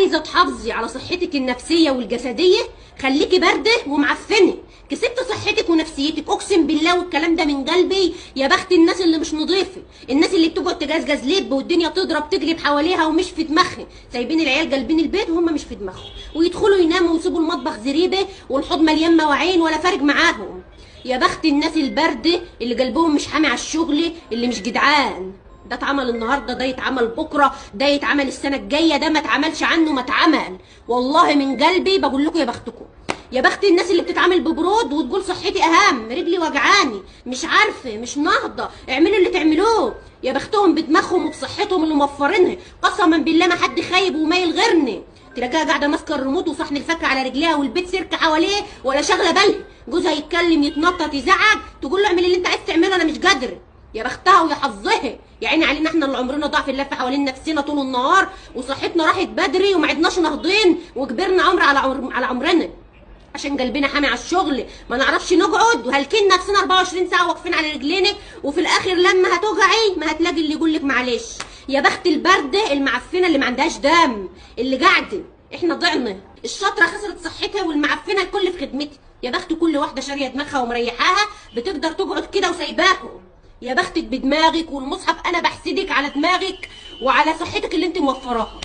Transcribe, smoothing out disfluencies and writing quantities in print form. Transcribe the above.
عايزه تحافظي على صحتك النفسية والجسدية، خليكي باردة ومعفنه. كسبت صحتك ونفسيتك، اقسم بالله، والكلام ده من قلبي. يا بخت الناس اللي مش نظيفة، الناس اللي بتقعد تجزجز لب والدنيا تضرب تجري حواليها ومش في دماغها، سايبين العيال قلبين البيت وهم مش في دماغهم، ويدخلوا يناموا ويسيبوا المطبخ زريبه والحوض مليان مواعين ولا فارق معاهم. يا بخت الناس البارده اللي قلبهم مش حامي على الشغل، اللي مش جدعان. ده اتعمل النهارده، ده يتعمل بكره، ده يتعمل السنة الجاية، ده ما اتعملش عنه ما اتعمل. والله من قلبي بقول لكم يا بختكم، يا بخت الناس اللي بتتعامل ببرود وتقول صحتي اهم، رجلي وجعاني، مش عارفه، مش نهضة، اعملوا اللي تعملوه. يا بختهم بدماغهم وبصحتهم اللي موفرينها، قسما بالله ما حد خايب ومايل غيرني. تلاقيها قاعدة ماسكه الريموت وصحن الفاكهة على رجليها والبيت سيرك حواليه ولا شاغله بالها، جوزها يتكلم يتنطط يزعق، تقول له اعمل اللي انت عايز تعمله انا مش قادرة. يا بختها ويا حظها، يا عيني علينا احنا اللي عمرنا ضاع في اللفة حوالين نفسنا طول النهار، وصحتنا راحت بدري وما عدناش نهضين، وكبرنا عمر على عمرنا عشان قلبنا حامي على الشغل، ما نعرفش نقعد، وهلكين نفسنا 24 ساعة واقفين على رجلينا، وفي الاخر لما هتوجعي ما هتلاقي اللي يقول لك معلش. يا بخت البارده المعفنه اللي ما عندهاش دم، اللي قاعدة، احنا ضعنا. الشاطره خسرت صحتها والمعفنه الكل في خدمتها. يا بخت كل واحدة شاريه دماغها ومريحاها بتقدر تقعد كده وسايباهم. يا بختك بدماغك، والمصحف انا بحسدك على دماغك وعلى صحتك اللي انت موفراها.